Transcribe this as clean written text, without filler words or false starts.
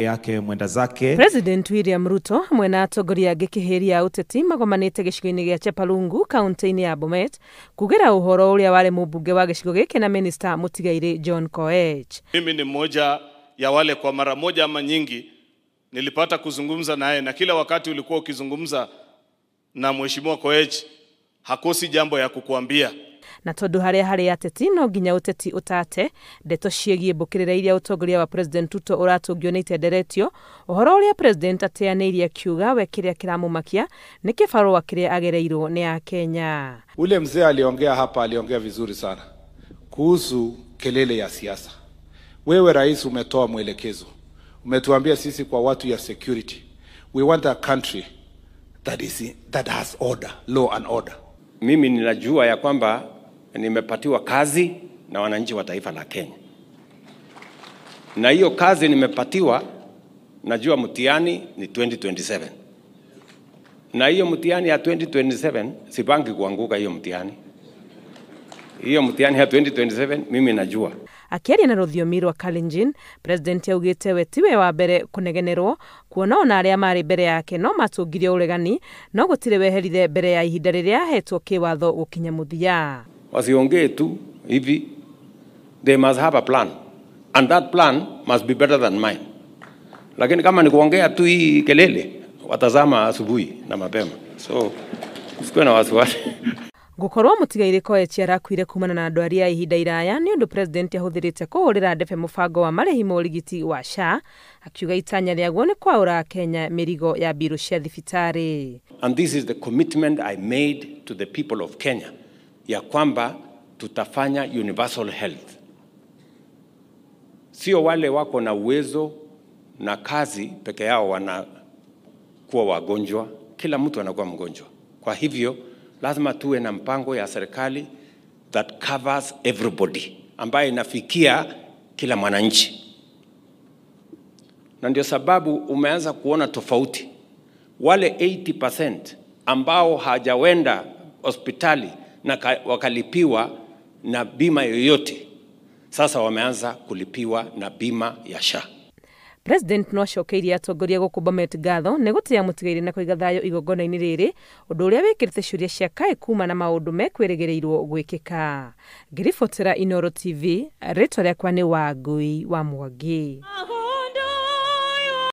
Yake mwenda zake. President William Ruto hamwe na atongoria angĩ kĩhĩri ũteti magomanĩte gĩcigo-inĩ gĩa Chepalungu kaunti-inĩ ya Bomet kugĩra ũhoro ũrĩa warĩ mũmbunge wa gĩcigo gĩkĩ na minista mũtigairĩ John Koech. Mimi ni mmoja ya wale kwa mara moja ama nyingi nilipata kuzungumza naye, na kila wakati ulikuwa ukizungumza na Mheshimiwa Koech hakosi jambo ya kukuambia. Na tondu haria hari ateti no nginya uteti utate ndeto ciĩgiĩ mbũkĩrĩra iria ũtongoria wa President Ruto ũratũngio nĩ itenderetio ũhoro ũrĩa President ateanĩirie akiuga we kĩrĩa kĩramũmakia nĩ kĩbarũa kĩrĩa agereirwo nĩ Akenya. Ule mzee aliongea hapa, aliongea vizuri sana kuhusu kelele ya siasa. Wewe rais umetoa mwelekezo, umetuambia sisi kwa watu ya security, we want a country that has order, law and order. Mimi ninajua ya kwamba nimepatiwa kazi na wananchi wa taifa la Kenya. Na hiyo kazi nimepatiwa, najua mtihani ni 2027. Na hiyo mtihani ya 2027 sipangi kuanguka hiyo mtihani. Hiyo mtihani ya 2027 mimi najua. Akiaria na rũthiomi rwa Kalenjin, President augĩte we tiwe wa mbere kũnegenerwo kuona ona arĩa marĩ mbere yake no matũngirie ũregani no gũtirĩ weherire mbere ya ihinda rĩrĩa ahetwo kĩwatho gũkinya mũthia. Wasiongee tu hivi, they must have a plan and that plan must be better than mine. Lakini kama ni kuongea tu hii kelele, watazama asubuhi na mapema, so usikuwe na wasiwasi. Gukorwo mũtigairĩ Koech arakuire kumana na ndwari ya ihinda iraya nĩ ũndũ president ahũthĩrĩte kũhũrĩra ndebe mũbango wa marĩhi ma ũrigiti wa SHA akiuga itanya rĩaguo nĩ kwaũra Kenya mĩrigo ya mbirũ cia thibitarĩ. And this is the commitment I made to the people of Kenya ya kwamba tutafanya universal health. Sio wale wako na uwezo na kazi peke yao wanakuwa wagonjwa, kila mtu anakuwa mgonjwa. Kwa hivyo lazima tuwe na mpango ya serikali that covers everybody, ambaye inafikia kila mwananchi. Na ndio sababu umeanza kuona tofauti. Wale 80% ambao hajawenda hospitali na wakalipiwa na bima yoyote, sasa wameanza kulipiwa na bima ya SHA. President no acokeirie atongoria gũkũ Bomet ngatho nĩ gũtĩa mũtigairĩ na kũiga thayũ igongona-inĩ rĩrĩ ũndũ ũrĩa wĩkĩrĩte ciũria cia kaĩ kuma na maũndũ mekwĩrĩgĩrĩirwo gwĩkĩka. Ngĩribotera Inooro TV, rĩtwa rĩakwa nĩ Wangui wa Mwangi.